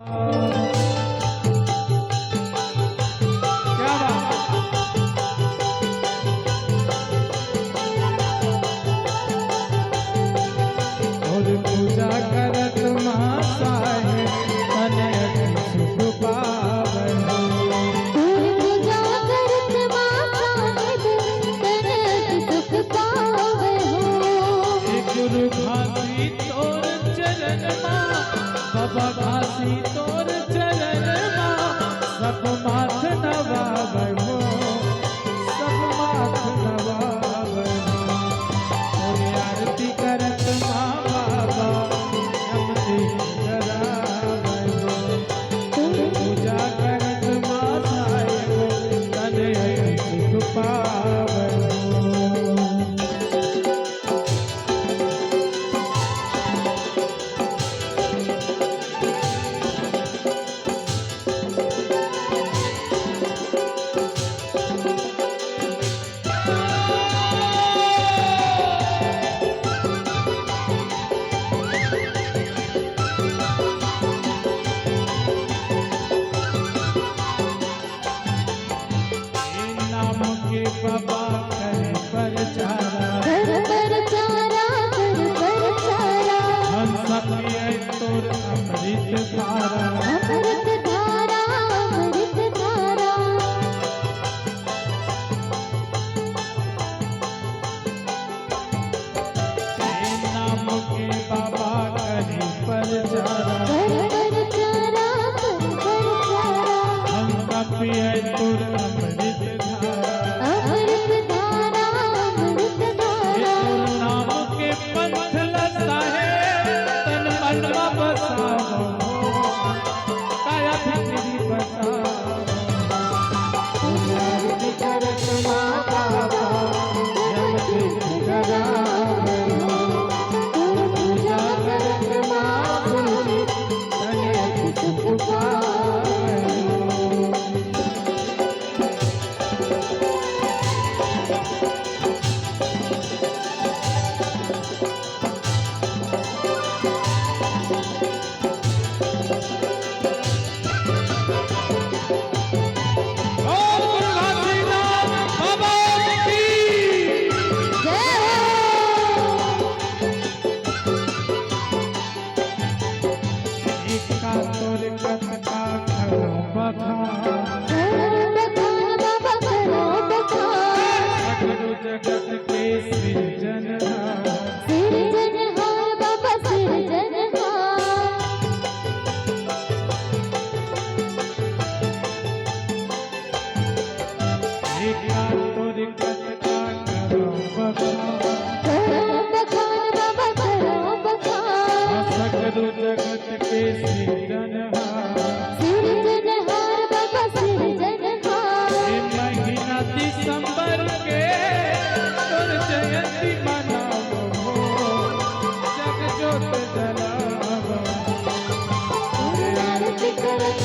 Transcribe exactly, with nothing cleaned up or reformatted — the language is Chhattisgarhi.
क्या बात। और पूजा करत माँ साहेब, तन अति सुख पावे हो। और पूजा करत माँ साहेब, तन अति सुख पावे हो। हे गुरु घासी तोर चरण मा, बाबा घासी तोर चरण मा, सब माथ नवावे हो, सब माथ नवावे हो। और आरती करत माँ बाबा, जब देख डरावे हो। पूजा करत माँ साहेब, तन अति सुख पावे हो। नाम के बाबा करे परचारा। कर परचारा, कर परचारा। हम सब पिए तोर अमृत धारा। अमृत धारा, अमृत धारा। हे नाम के बाबा करी परचारा। कर परचारा, कर परचारा। हम सब पिए तोर अमृत धारा। अमृत धारा, अमृत धारा। हे तोर नाम के पंथ ल साहेब, तन मन म बसावो। काया भीतरी बसावो। जगत के सिरजनहार। सिरजनहार बाबा सिरजनहार। एका तोर कथा करो बखान। करो बखान बाबा करो बखान। सगरो जगत के सिरजनहार। सिरजनहार बाबा सिरजनहार। ए महीना दिसंबर के तोर जयंती मनावो हो, जग जोत जलावो। तोर आरती करत